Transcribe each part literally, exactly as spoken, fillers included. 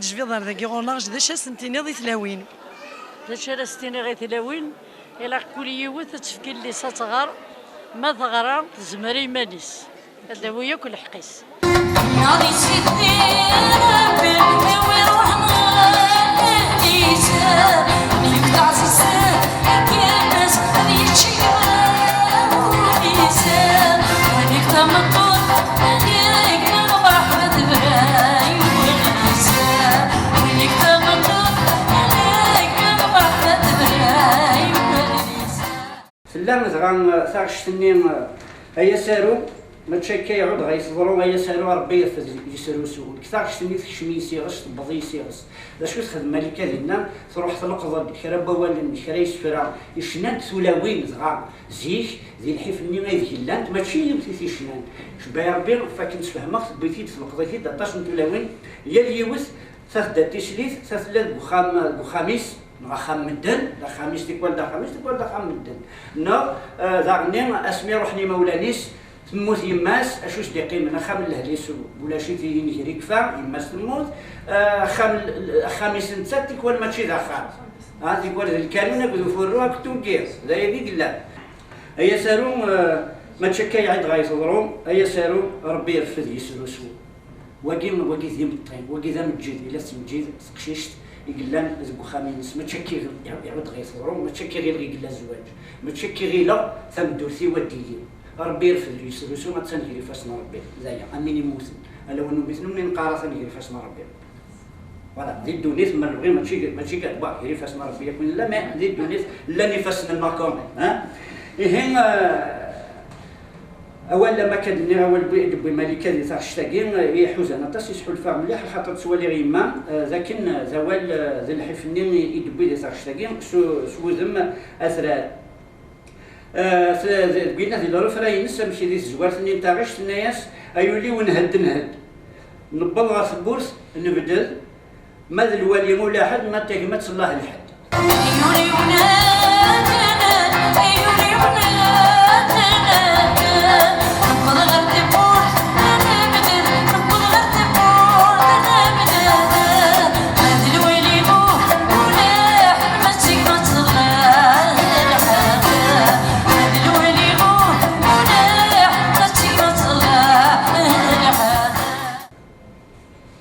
Tejbiḍ ar dagi ɣur-neɣ, d acu ad sen-tiniḍ i tlawin? D acu ara s-tiniɣ i tlawin? Ilaq kul yiwet ad tefk yelli-s ad tɣer, ma teɣra tezmer i yiman-is, ad d-tawi akk lḥeqq-is. Nadi Sidi Rebbi, awi ruḥen ɣer Lisa, nekk taɛzizt akken ad yečči Lisa, nekk tameṭṭut akken Rebḥa tebra i Lisa, nekk tameṭṭut akken Rebḥa tebra i Lisa. Tella dɣa taɣect-nni, ay asaru, mačči akka iɛud ɣer teḍru, ay asaru, Rebbi irfed yesrusu. Deg taɣect-nni tekcem-iyi s iɣes, tewweḍ-iyi s iɣes. D acu texdem Malika dinna? Truḥ tleqḍ-d kra n wawalen, kra n yisefra, i cnant tulawin dɣa zik, di lḥif-nni aydeg llant, mačči yiwet i t-icnan. Cebba Rebbi, fakken sfehmeɣ, tewwi-t-id, tleqḍ-it-id, aṭas n tulawin, yal yiwet ta tedda d tislit, ta tella deg uxxam, deg uxxam-is, neɣ axxam n medden, d axxam-is tikwal d axxam-is, tikwal d axxam n medden. Neɣ, eh, daɣenni, asmi ruḥen imawlan-is, temmut yemma-s, acu s-d-iqqimen? Axxam n lehli-s ulac-it, ihi nger ikfa, yemma-s temmut, eh, axxam, axxam-is nettat tikwal mačči d axxam. Ha, tikwal d lkanun akked ufurru akked tungirt, d aya i yellan. Ay asaru, eh, mačči akka iɛid ɣer teḍru, ay asaru, Rebbi irfed yesrusu. Wagi, wagi d imeṭṭi, wagi d ameǧǧid, yella temeǧǧid teqcict i yellan deg uxxam-ines, mačči akka iɣil-, iɛud ɣer teḍru, mačči akka iɣileɣ i yella zzwaǧ, mačči akka iɣileɣ tameddurt-iw ad d-tili. Rebbi irfed yesrusu, attan gar ifassen n Rebbi, d aya, am win immuten, ala win ur mmiten, ur neqqar atan gar ifassen n Rebbi. Voilà, di ddunit ma nebɣi mačči, mačči kan, wa, gar ifassen n Rebbi yakk i nella, mais di ddunit llan ifassen-nneɣ quand même, hein? Ihi, euh, awal am akka d-nniɣ, awal i d-tewwi Malika di taɣect-agi, eh, iḥuzan aṭas, isḥulfa mliḥ, axaṭer ttwaliɣ yemma, eh, d akken, eh, d awal, eh, d lḥif-nni i, i d-tewwi di taɣect-agi, s, s wudem atrar. Eh, t-, deg winna di le refrain-ines, amek di tezwart-nni n taɣect, tenna-yas: "Ay ul-iw, nhedd, nhedd. Newweḍ ɣer tewwurt, nebded. Ma d lwali ulaḥed, ma d tagmat tellah lḥedd."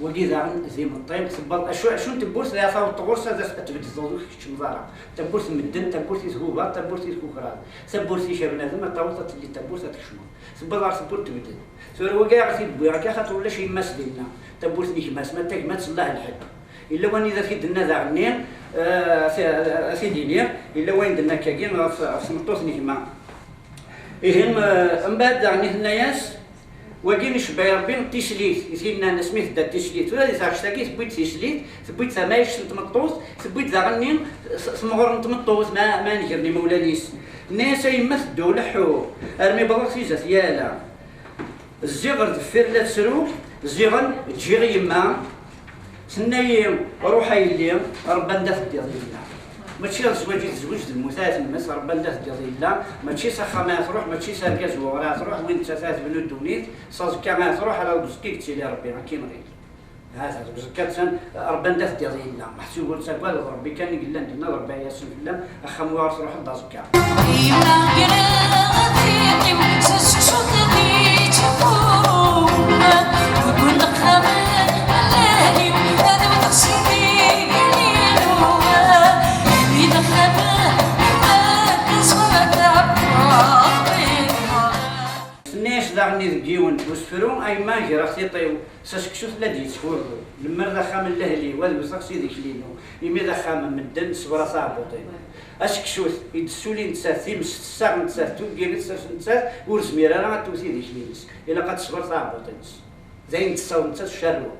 Wagi daɣen d imeṭṭi, tewweḍ acu, acu n tewwurt ara taweḍ ɣur-s ad as-, ad tbedded ur tkeččmeḍ ara. Tawwurt n medden, tawwurt i thubaḍ, tawwurt i tkukraḍ. Tawwurt-ik a bnadem ad taweḍ ad telli tawwurt ad tkecmeḍ. Tewweḍ ɣer tewwurt tebded. Tura wagi ara t-id-wwiɣ akka, xaṭer ulac yemma-s dinna. Tawwurt n gma-s, ma d tagmat tellah lḥedd. Yella wanida t-id-tenna daɣenni, eh, a t-, a t-id-iniɣ, yella wayen d-tenna akkagi ɣef, ɣef tmeṭṭut n gma. Ihi, eh, mbeɛd daɣenni tenna-yas, wagi icebba Rebbi d tislit, i t-yennan asmi tedda d tislit. Tura di taɣect-agi tewwi-d tislit, tewwi-d tamayect n tmeṭṭut, tewwi-d daɣenni s-, temɣer n tmeṭṭut, ma, ma negren imawlan-is. Tenna-yas: "A yemma, tedduɣ leḥḥuɣ, armi wwḍeɣ si zdat yala. Zziɣ ɣer deffir la ttruɣ, ziɣen ǧǧiɣ yemma." Tenna-yi: "Ruḥ a yelli, Rebbi anda teddiḍ yella." Mačči d zzwaǧ i tezweǧ d lmut ara temmet, Rebbi anda teddiḍ yella. Mačči s axxam ara truḥ, mačči s argaz n weɣri ara truḥ, win nettat ara tebnu ddunit, s aẓekka ara truḥ, ala deg uẓekka i yettili Rebbi, akka i nɣil. Hata, deg uẓekka attan, Rebbi anda teddiḍ yella. Meḥsub ur ttagadeḍ Rebbi kan i yellan dinna, d Rebbi ay yasen fell-am, axxam ur ara truḥeḍ d aẓekka. Yemma greɣ tiṭ-iw s seksu d ičefur, deg unexxam lehli ad wteɣ sidi inu, mi d axxam ad ẓwara tɛebbuḍ. Tenna-yas daɣen i deg yiwen n usefru: "A yemma, greɣ tiṭ-iw s aseksu tella d-yettfurru. Lemmer d axxam n lehli-w, ad wteɣ s idikli-inu, imi d axxam n medden, ṣebra taɛebbuḍt-inu." Aseksut i d-tessulin nettat, times tessaɣ nettat, tuggi i tessers nettat, ur tezmir ara ad tewwet idikli-ines. Ilaq ad teṣber taɛebbuḍt-ines. D ayen tessaweḍ nettat, ccerwa.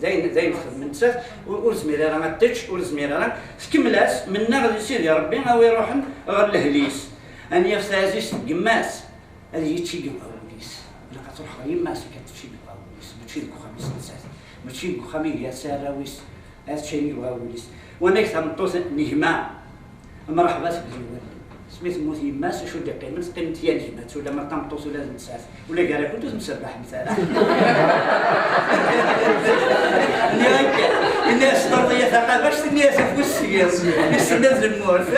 D ayen, d ayen texdem nettat, ur, ur tezmir ara ad tečč, ur tezmir ara. Tkemmel-as: "Mennaɣ di Sidi Rebbi, a wi iruḥen ɣer lehli-s, ad n-yaf taɛzizt deg yemma-s." Ad yečč i yebɣa wul-is. Ilaq ad truḥ ɣer yemma-s akka ad tečč i yebɣa wul-is, mačči deg uxxam-is nettat, mačči deg uxxam i gar arraw-is, ad tečč ayen yebɣa wul-is. Wanag tameṭṭut n gma, mreḥba tebdi wallen. Asmi temmut yemma-s, acu d-iqqimen, teqqim-d yal gma-tt, ula ma d tameṭṭut, ula d nettat, ula gar-akent ur temserbaḥemt ara. Nniɣ akka, ini-as: "Ṭerḍeya taqabact", ini-as: "Afus seg-i, issen ad lemmurt."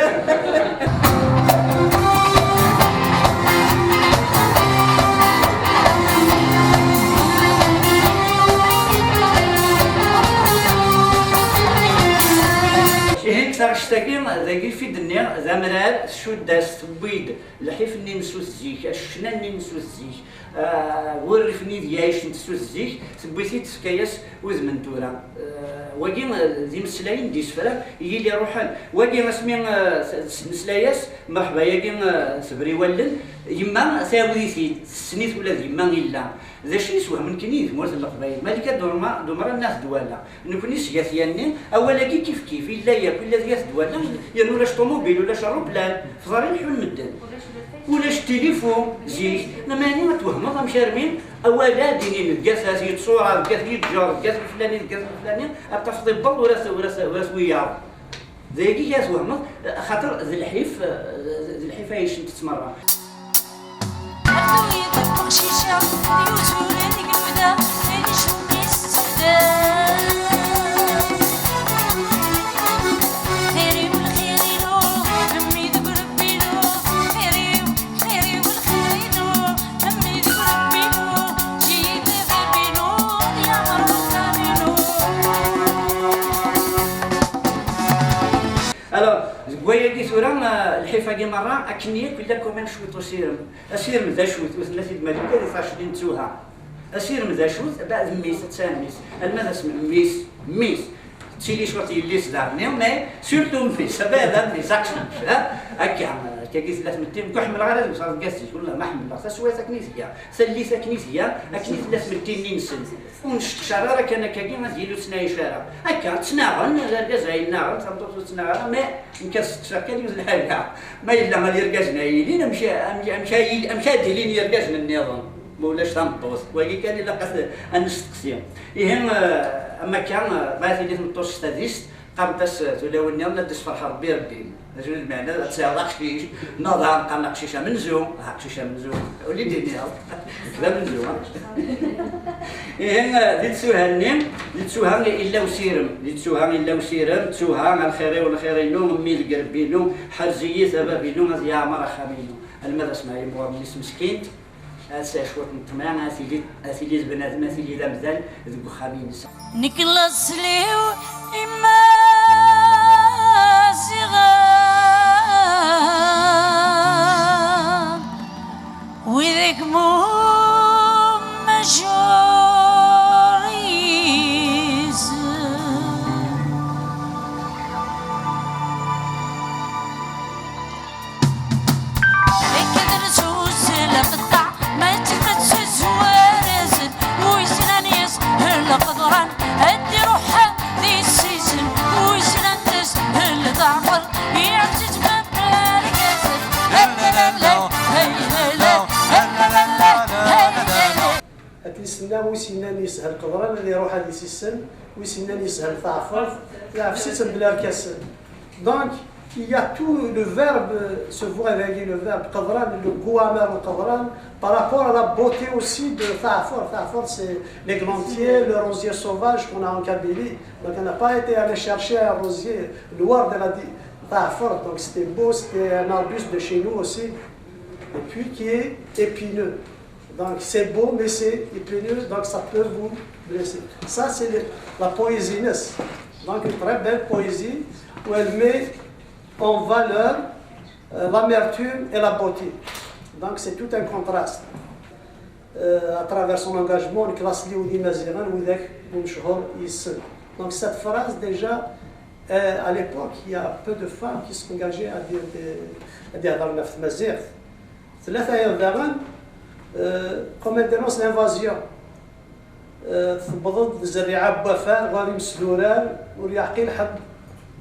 Ihi, taɣect-agi, dagi fi d-nniɣ, d amrar, tcudd-as, tewwi-d lḥif-nni n sut zik, ccna-nni n sut zik, ah, wurrif-nni d yɛicent sut zik, tewwi-t-id, tefka-yas udem n tura. Ah, wagi, ah, d imeslayen d isefra i yili ruḥen. Wagi, asmi, ah, s-, s-, nesla-yas, mreḥba-yagi, ah, tebri wallen, yemma tɛawed-it-id, tessen-it ula d yemma illa. D acu yeswehmen kan i tmurt n Leqbayel? Malika Dumra, Dumra n At Dwala. Nekni seg At Yanni, awal-agi kif kif, illa yakk, illa di At Dwala, yerna ulac ṭumubil, ulac ṛṛuplan, f ḍar i leḥḥun medden. Ulac tilifu, zik, lamani ad twehmeḍ amek armi awal-a d-inin deg At, At Yettṣura, deg At Yeǧǧer, deg At Leflani, deg At Leflani, ad tafeḍ ibbeḍ ur at, ur at, ur at wiyaḍ. D ayagi i twehmeḍ, axaṭer d lḥif, d lḥif ay icent merra. Alors, deg wayagi tura, eh, lḥif-agi merra, akken yakk yella quand même cwiṭ usirem. Asirem d acu-t? Ur tenna-t-id Malika di tacḍin d Tuha. Asirem d acu-t? Ba, d mmi-s, attan mmi-s. Alma d asmi, mmi-s, mmi-s. Tettili cwiṭ yelli-s daɣen, mais surtout mmi-s, abada mmi-s, aqcic, ha? Akka, akkagi tella tmetti, nekk ur ḥemmleɣ ara ad wteɣ deg at zik, wallah ma ḥemmleɣ, taswiɛt akken i tga, tallit akken i tga, akken i tella tmetti-nni-nsen. Ur nceqcar ara kan akkagi, ad yili ur ttnaɛic ara. Akka, ttnaɣen, d argaz ay nnaɣen, tameṭṭut ur ttnaɣ ara, mais nekk ad steqsiɣ kan yiwet n lḥaǧa. Ma yella ad irgazen ay yilin, amek, amek, amek ay yil-, amek ad ilin yirgazen nniḍen? Ma ulac tameṭṭut. Wagi kan ilaq ad, ad nesteqsi. Ihi, eh, am akka, eh, ma tili tmeṭṭut s tadist, qqarent-as, eh, tulawin nniḍen, ad d-isferḥ Rebbi, Rebbi. D acu n lmeɛna? Ad tesɛiḍ aqcic, neɣ daɣen qqaren aqcic amenzu, ah, aqcic amenzu, ur li d-iniḍ, d amenzu, ha? Ihi, eh, di ttuha-nni, di ttuha illa usirem, di ttuha illa usirem, ttuha, a lxir-iw, lxir-inu, mmi deg rebbi-inu, ḥerz-iyi-t a bab-inu, ad yeɛmer axxam-inu. Alma d asma yimɣuren-is meskint, ad tesɛu cwiṭ n ṭṭmeɛ, ad tili, ad tili d bnadem, ad tili d amdan deg uxxam-ines. Nekk laṣel-iw imaziɣen, widak mum majur-is. Nekk d lǧuz lqeṭṭeɛ, ma temmut tezwar-asen, wi zlan yes lqeḍran, ad d-iruḥ di ssizen, wi zlan teshel taɛqel, iɛeǧǧeǧ mebla argazen. Akken i s-tenna, wi s-yennan yeshel qeḍran ad iruḥ ad isissen, wi s-yennan yeshel taɛfert, yeɛfes-itt mebla arkasen. Donc, il y a tout le verbe, ce verbe, le verbe qeḍran, le goût amer n qeḍran, par rapport à la beauté aussi de taɛfert. Taɛfert, c'est l'églantier, le rosier sauvage qu'on a en Kabylie. Donc, on n'a pas été aller chercher un rosier noir de la di-, taɛfert. Donc, c'était beau, c'était un arbuste de chez nous aussi, et puis qui est épineux. Donc c'est beau, mais c'est épineux, donc ça peut vous blesser. Ça, c'est le- la poésie-ness. Donc une très belle poésie où elle met en valeur, euh, l'amertume et la beauté. Donc c'est tout un contraste. Euh, à travers son engagement, nekk laṣel-iw d imaziɣen, widak ur nechur yes-sen. Donc cette phrase, déjà, euh, à l'époque, il y a peu de femmes qui s'engageaient à dire des, à dire ɣef tmaziɣt. Tella tayeḍ daɣen, euh, comme elle dénonce l'invasion. Euh, tewweḍ-d zzerriɛa n wafar ɣer imesdurar, ur yeɛqil ḥedd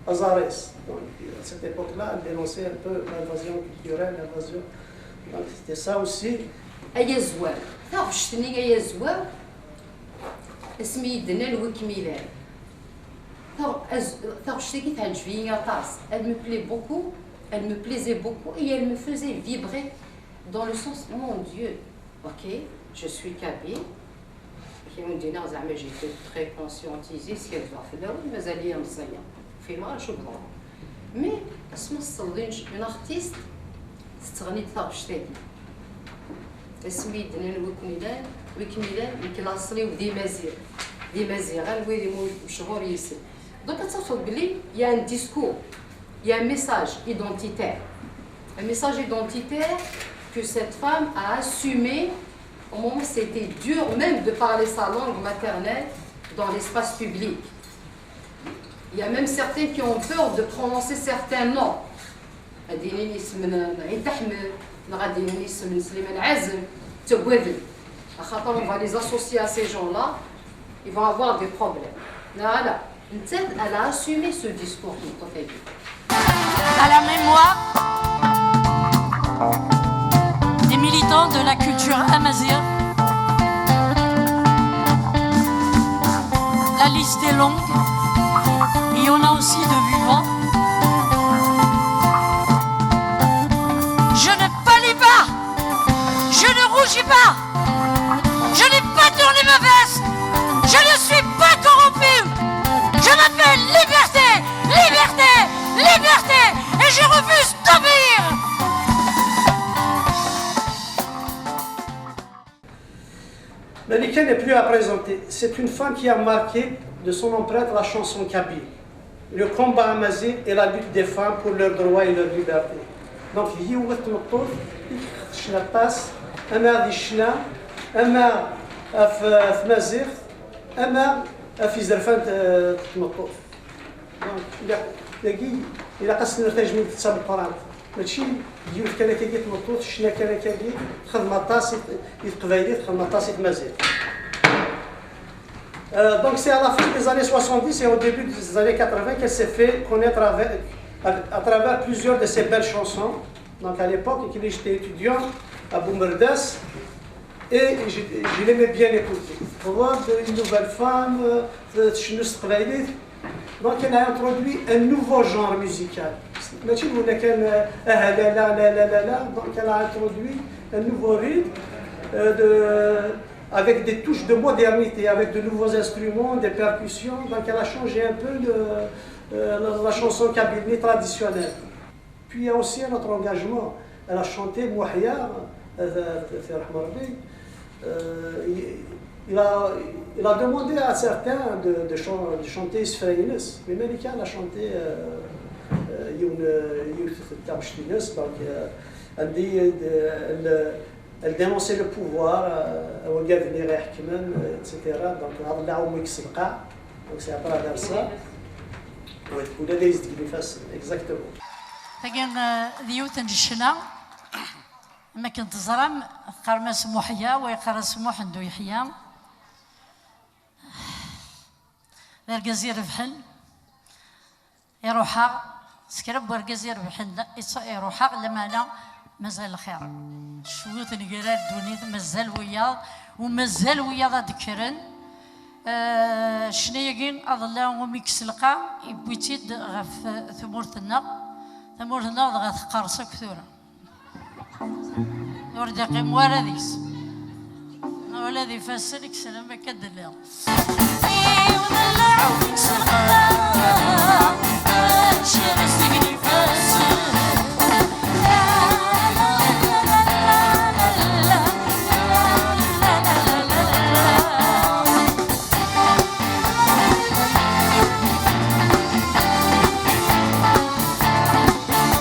aẓar-is. Donc, à cette époque-là, elle dénonçait un peu l'invasion culturelle, l'invasion. Donc, c'était ça aussi. Ay azwaw, taɣect-nni, ay azwaw, asmi i d-nnan wi kem-ilan. Taɣ-, az-, taɣect-agi teɛǧeb-iyi aṭas. Elle me plaît beaucoup. Elle me plaisait beaucoup et elle me faisait vibrer dans le sens, mon Dieu, ok, je suis kabyle. Kif n-, dinna, زعما, j'étais très conscientisée, s kif ẓer fell-awen, mazal-iyi meẓẓiya. Fimeɣ acu yeḍran. Mais asmi s-, une artiste tettɣenni-d taɣect-agi. Asmi d-nnan wi ken-ilan, wi kem-ilan, nekk laṣel-iw d imaziɣ. D imaziɣ, anwa i d imu-, mechuṛ yis-sen. Donc, ad tafeḍ belli il y a un discours, il y a un message identitaire. Un message identitaire que cette femme a assumé au moment où c'était dur même de parler sa langue maternelle dans l'espace public. Il y a même certains qui ont peur de prononcer certains noms. Ad d-inin isem n Ɛid Ḥmed, neɣ ad d-inin isem n Sliman Ɛazem, ttaggaden. Axaṭer, on va les associer à ces gens-là, ils vont avoir des problèmes. Voilà. Nettat, elle a assumé ce discours qui est. À la mémoire des militants de la culture amazigh, la liste est longue, il y en a aussi de vivants. Je ne pâlis pas, je ne rougis pas, je n'ai pas tourné ma veste, je ne suis pas corrompu. Je m'appelle Liberté, Liberté, Liberté, et je refuse d'obéir. Malika n'est plus à présenter. C'est une femme qui a marqué de son empreinte la chanson kabyle, le combat amazigh et la lutte des femmes pour leurs droits et leur liberté. Donc, d yiwet n tmeṭṭut i iqedcen aṭas, ama di ccna, ama ɣef tmaziɣt, ama ɣef yizerfan n tmeṭṭut. Donc, ilaq, dagi, ilaq ad s-nerr tajmilt d tameqqrant. Mačči d yiwet kan akkagi tmeṭṭut, ccna kan akkagi, txedem aṭas i, i teqbaylit, txedem aṭas i tmaziɣt. Euh, donc c'est à la fin des années soixante-dix et au début des années quatre-vingts qu'elle s'est fait connaître avec, à, à travers plusieurs de ses belles chansons. Donc à l'époque, quand j'étais étudiant à Boumerdas, et je, je l'aimais bien écouter. Voir une nouvelle femme, euh, تشنو s teqbaylit. Donc elle a introduit un nouveau genre musical. ماشي نقول لك أنا، آه، لا، لا، لا. Donc elle a introduit un nouveau rythme, euh, de, avec des touches de modernité, avec de nouveaux instruments, des percussions. Donc elle a changé un peu le, euh, la, la chanson kabyle traditionnelle. Puis il y a aussi un autre engagement. Elle a chanté Mouhia, euh, في رحمة ربي. Euh, il, il a, il a demandé à certains de, de, chan- de chanter Isefra-ines, mais Malika, elle a chanté, euh, euh, yiwen, euh, yiwet n taɣect-ines, donc, euh, elle dit, euh, elle, elle dénonçait le pouvoir, euh, wigad-nni i ɣ-iḥekmen, euh, et cetera. Donc, aḍellaɛ umi yekkes lqaɛ, donc c'est à travers ça. Oui, ula d ayes deg ifassen, exactement. Tagi, eh, d yiwet n ccna, am akken teẓram, teqqarem-as Muḥya, wa yeqqar-as Muḥend u Yeḥya. D argaz irebḥen, iruḥ-aɣ, s kra n wergaz irebḥen, iruḥ-aɣ, lameɛna mazal lxir. Cwiṭ n gira ddunit, mazal wiyaḍ, u mazal wiyaḍ ad d-kkren. Eh, ccna-agi, aḍellaɛ umi yekkes lqaɛ, yewwi-tt-id ɣef tmurt-nneɣ. Tamurt-nneɣ dɣa teqqers akk tura. Ur d-iqqim wara deg-s. Ula d ifassen kksen am akka d-nniɣ.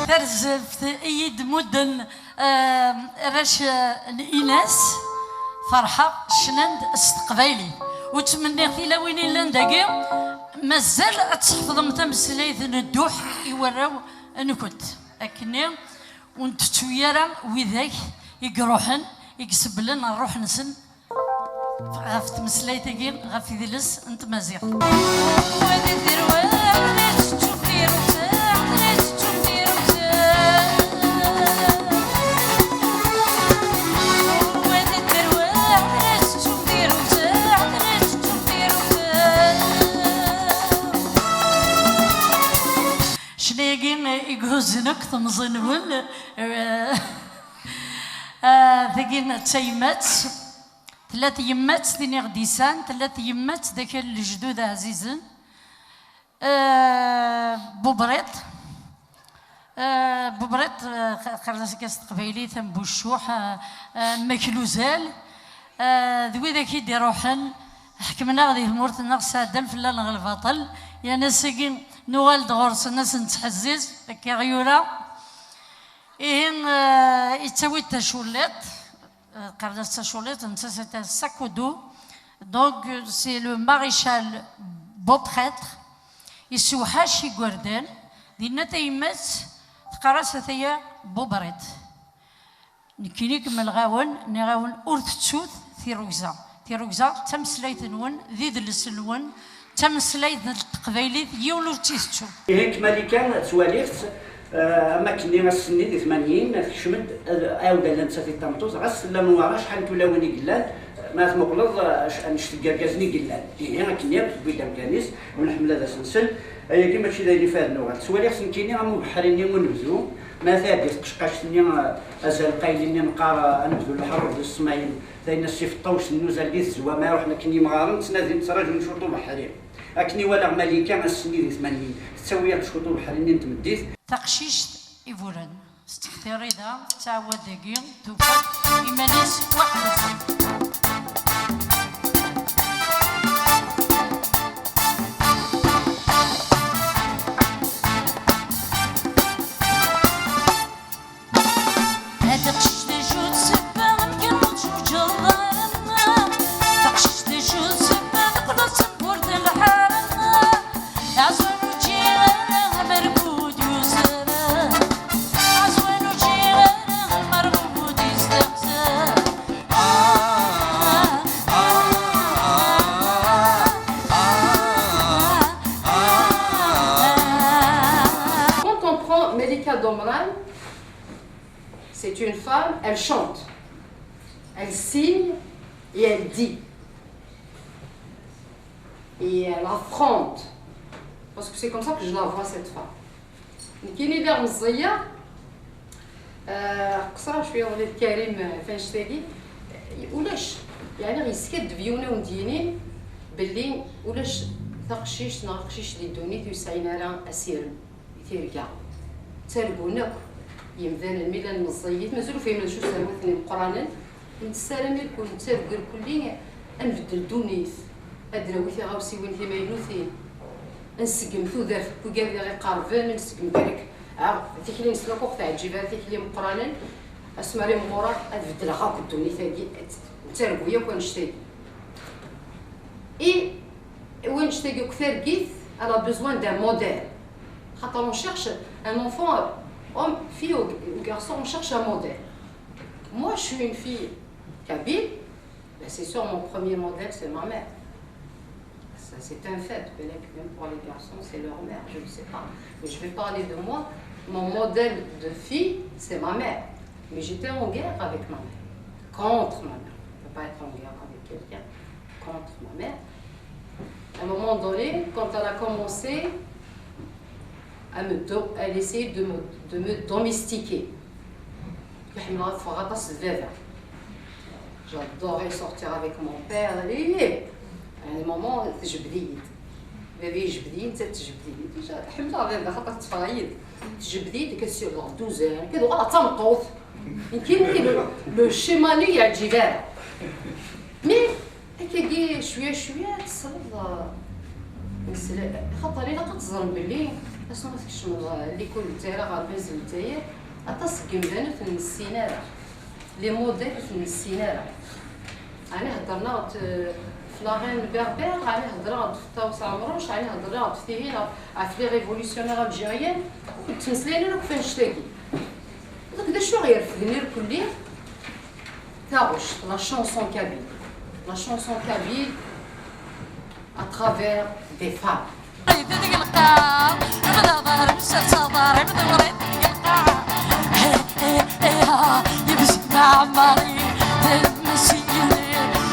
Tarzeft i yi-d-mudden, eh, arrac, eh, n Inas Ferḥa, cnan-d s teqbaylit. U ttmenniɣ tilawin yellan dagi, mazal ad tḥefḍem tameslayt n dduḥ i warraw-nkent. Akkenni ur ntettu ara widak i iruḥen, i isebblen ṛṛuḥ-nsen ɣef tmeslayt-agi, ɣef yidles n tmaziɣt. Ccna-agi i Znek temẓi-nwen, eh, ah, tagi d tayemmat. Tella tyemmat tin i ɣ-d-isan, tella tyemmat d akal n lejdud ɛzizen. Eh, Bubriṭ. Eh, Bubriṭ, eh, q-, qqaren-as akka s teqbaylit, am Buccuḥ, eh, eh, am Akluzal. Eh, d widak i d-iruḥen, ḥekmen-aɣ di tmurt-nneɣ, sɛeddan fell-aneɣ lbaṭel. Yerna ass-agi nuɣal-d ɣur-sen, ad sen-nettḥezziz, akka i ɣ-yura. Ihi, eh, yettawi-d taculliḍt, eh, qqaren-as taculliḍt, netta c'est un sac à dos. Donc, c'est le maréchal Beauprêtre. Yessewḥac igerdan, dinna tayemmat teqqar-as: "Ataya Bubriṭ." Nekkini kemmleɣ-awen, nniɣ-awen ur tettut tirrugza. Tirrugza d tameslayt-nwen, d idles-nwen, d tameslayt n teqbaylit, yiwen ur tt-itettu. Ihi nekk Malika ttwaliɣ-tt, eh, am akkenni ass-nni di tmanyin, tekcem-d, eh, awdal nettat i tameṭṭut, ɣas tella Newwara acḥal n tulawin i yellan, ma tmuqleḍ, eh, ac-, annect n yergazen i yellan. Ihi akkenni tewwi-d amkan-is, ur nḥemmel ad as-nsel. Ayagi mačči d ayen ifaden uɣal. Ttwaliɣ-t nekkini am ubeḥri-nni unebdu, ma tɛeddi tqecqact-nni, eh, azal qayli-nni neqqar, eh, anebdu n leḥrur d ṣṣmayem, d ayen as ifeṭṭa usennu uzal di tezwa, ma ruḥen akken yimɣaren, ttnadin, ttrajun ccuṭ ubeḥri. Akken i walaɣ Malika ass-nni di tmanyin, tettawi-yaɣ-d ccuṭ ubeḥri-nni n tmeddit. Taqcict iburen, tettefti rrida, tettɛawad dagi, tufa-d iman-is weḥd-s. Taqcict d acu tsebba, amkan ur tjuǧǧeḍ ara. Taqcict d acu tsebba, teqqleḍ d tamburt n lḥara. Aẓwen ur ǧǧiɣ ara, amergud yuser. Aẓwen ur ǧǧiɣ ara, amergud yesteqsa. Quand on prend Melika Domran, c'est une femme, elle chante, elle signe et elle dit. Et elle affronte. Parce que c'est comme ça que je la vois, cette femme. Nekkini d ameẓẓiya, eh, qesra cwiya ula d Karim, eh, f annect-agi, eh, ulac. Yeɛni yeskaddeb yiwen a wen-d-yini belli ulac taqcict neɣ aqcic di ddunit ur yesɛin ara asirem. Tirga. Ttargun akk yemdanen mi llan meẓẓiyit, mazal ur fhimen acu sehwaten imeqqranen, nessaram irkul, nettargu irkulli ad nbeddel ddunit, ad d-nawi tiɣawsiwin timaynutin, ad nseggem tudert n wigad i ɣ-iqerben, ad nseggem garek, ah, tikli-nsen akk ur ɣ-teɛǧib ara, tikli imeqqranen, asmi ara imɣureɣ ad beddleɣ akk ddunit-agi, nettargu yakk annect-agi. I wannect-agi akk targit, elle a besoin d'un modèle. Xaṭer on cherche un enfant, homme, fille ou, ou garçon, on cherche un modèle. Moi, je suis une fille kabyle, ben, c'est sûr, mon premier modèle, c'est ma mère. Ça, c'est un fait. Peut-être que même pour les garçons, c'est leur mère, je ne sais pas. Mais je vais parler de moi. Mon modèle de fille, c'est ma mère. Mais j'étais en guerre avec ma mère. Contre ma mère. On ne peut pas être en guerre avec quelqu'un. Contre ma mère. À un moment donné, quand elle a commencé à me do-, elle essayait de me, de me domestiquer. Ḥemmleɣ ad ffɣeɣ aṭas d baba. J'adorais sortir avec mon père. Ihi, à un moment, tejbed-iyi-d. Baba yejbed-iyi, nettat tejbed-iyi-d. Ḥemmleɣ baba, xaṭer tteffɣeɣ yid-, tejbed-iyi-d, akka ssiwleɣ dduzan, akka d uɣaleɣ d tameṭṭut. Nekkini, le, le schéma-nni yeɛǧib ara. Mais, akkagi, cwiya, cwiya, tesleḍ, nesla, xaṭer ilaq ad teẓrem belli, asmi tkecmeḍ, eh, l'école n Lezzayer, aɣerbaz n Lezzayer, aṭas n yemdanen ur ten-nessin ara. Les modèles ur ten-nessin ara. Ɛni heddren-aɣ-d, eh, f la reine berbère, ɛni heddren-aɣ-d f Ṭawes Ɛemruc, ɛni heddren-aɣ-d f tihin, ɣef les révolutionnaires algériens, ur ttmeslayen ara akk f annect-agi. Donc, d acu i ɣ-irefden irkelli? Taɣect, la chanson kabyle. La chanson kabyle à travers des femmes. Qid deg lqaɛa, bda ḍhar-im s asaḍar-im, dewriḍ deg lqaɛa. Hey, hey, hey, ha, yebzeg mɛemmari, d lmesiyuni.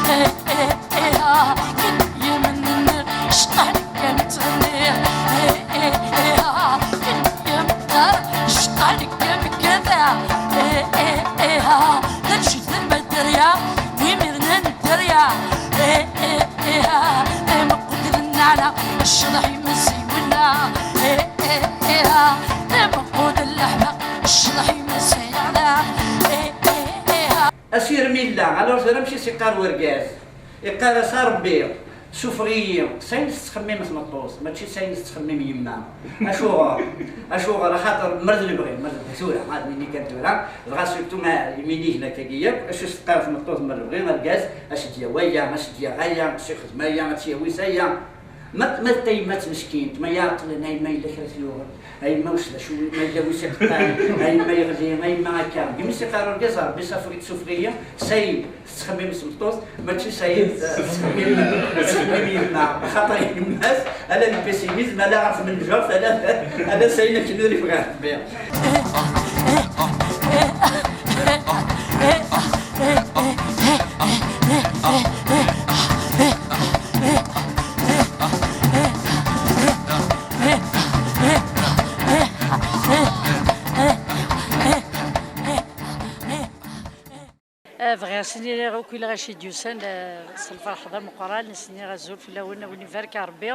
Hey, hey, hey, ha, ken yemnen, cqeḥ nekk am ttɣenniɣ. Hey, hey, hey, ha, ken yemqar, Ccḍeḥ imessiwna, eh, eh, eh, ah. Imeqqud n leḥmaq, ccḍeḥ imessiwna, eh, eh, eh, ah. Asirem illa, alors tura amek i s-iqqar urgaz? Iqqar-as: "A Rebbi, sufeɣ-iyi s ayen tettxemmim tmeṭṭut, mačči s ayen tettxemmim yemma." Acuɣer? Acuɣer? Axaṭer mer d lebɣi, mer d lebɣi tura, ad nini kan tura, dɣa surtout ma iminig n akkagi yakk, acu s-teqqar tmeṭṭut mer d lebɣi, argaz, a s-d-yawi aya, a s-d-yaɣ aya, a s-ixdem aya, a tt-yawi s aya. Ma, ma d tayemmat meskint, ma iɛeṭṭlen, a yemma yella kra t-yuɣen, a yemma wissen d acu, ma yella wi s-iqeṭṭɛen, a yemma yeɣli, a yemma akka. Deg mi s-iqqar urgaz: "A Rebbi, safeɣ-, sufeɣ-iyi s ayen tettxemmim tmeṭṭut, mačči s ayen, eh, tettxemmim, tettxemmim yemma." Axaṭer yemma-s, ala le pessimisme, ala ɣer tmenjeṛt, ala, ala s ayen akken ur yebɣi Rebbi. Ah, bɣiɣ s-iniɣ akk i lɣaci d-yusan, ah, s lferḥ d ameqqran, s-iniɣ azul fell-awen, a wen-ibarek Rebbi.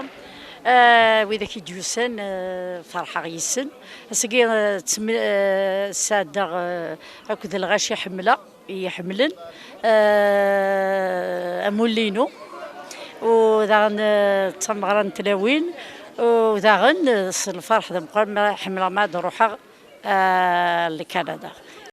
Ah, widak i d-yusan, ah, ferḥeɣ yis-sen. Ass-agi, ah, ttem-, ah, sɛeddaɣ, ah, akked lɣaci ḥemmleɣ, i yi-ḥemmlen, ah, amulli-inu. U daɣen, ah, d tameɣra n tlawin. U daɣen, ah, s lferḥ d ameqqran, ma ḥemmleɣ ma ad ruḥeɣ, ah, Lkanada.